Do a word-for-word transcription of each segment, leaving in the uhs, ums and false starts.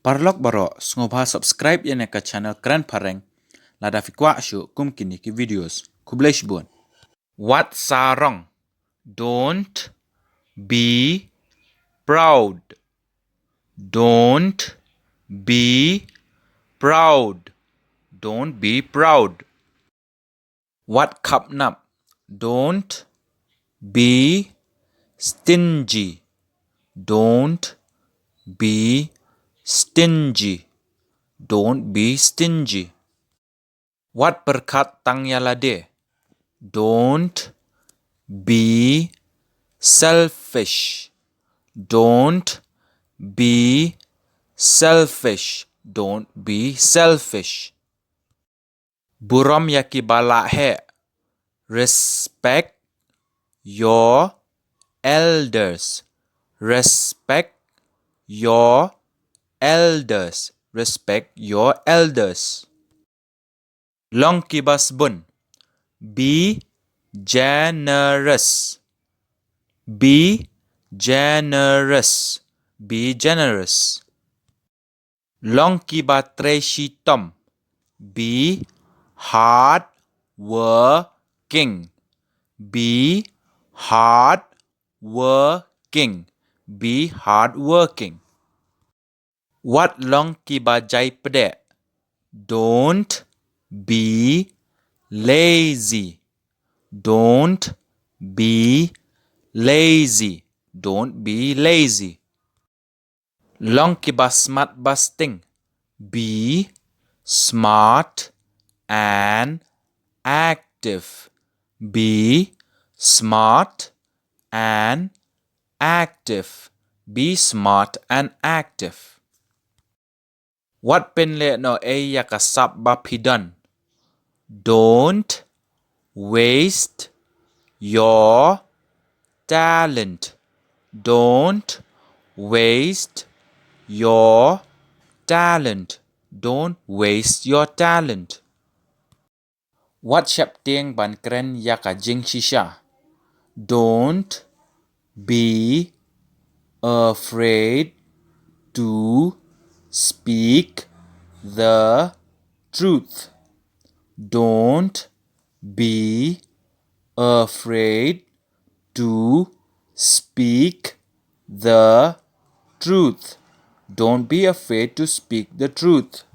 Paralok baroh, sngewbha subscribe ïa kane ka channel Kren Phareng lada phi kwah shuh kum kine ki videos. Khublei shibun. Wat sarong. Don't be proud. Don't be proud. Don't be proud. Wat khapnap. Don't be stingy. Don't be stingy. Don't be stingy. Wat pyrkhat tang ïa lade. Don't be selfish. Don't be selfish. Don't be selfish. Burom ïa kiba la heh. Respect your elders. Respect your elders. Respect your elders. Long kiba sbun. Be generous. Be generous. Be generous. Long kiba trei shitom. Be hard working. Be hard working. Be hard working. Wat long kiba jai pdeh. Don't be lazy. Don't be lazy. Don't be lazy. Long kiba smat ba sting. Be smart and active. Be smart and active. Be smart and active. Wat pynleh noh ei ïa ka sap ba phi don. Don't waste your talent. Don't waste your talent. Don't waste your talent. Wat sheptieng ban kren ïa ka jingshisha. Don't be afraid to speak the truth. Don't be afraid to speak the truth. Don't be afraid to speak the truth.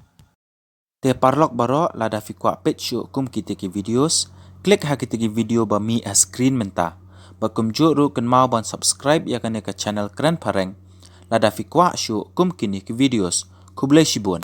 Te paralok baroh, lada phi kwah peit shuh kum kite ki videos, klik ha kite ki video ba mih ha screen mynta. Bad kumjuh ruh kynmaw ban subscribe ïa kane ka channel Kren Phareng lada phi kwah shuh kum kine ki videos. Khublei shibun.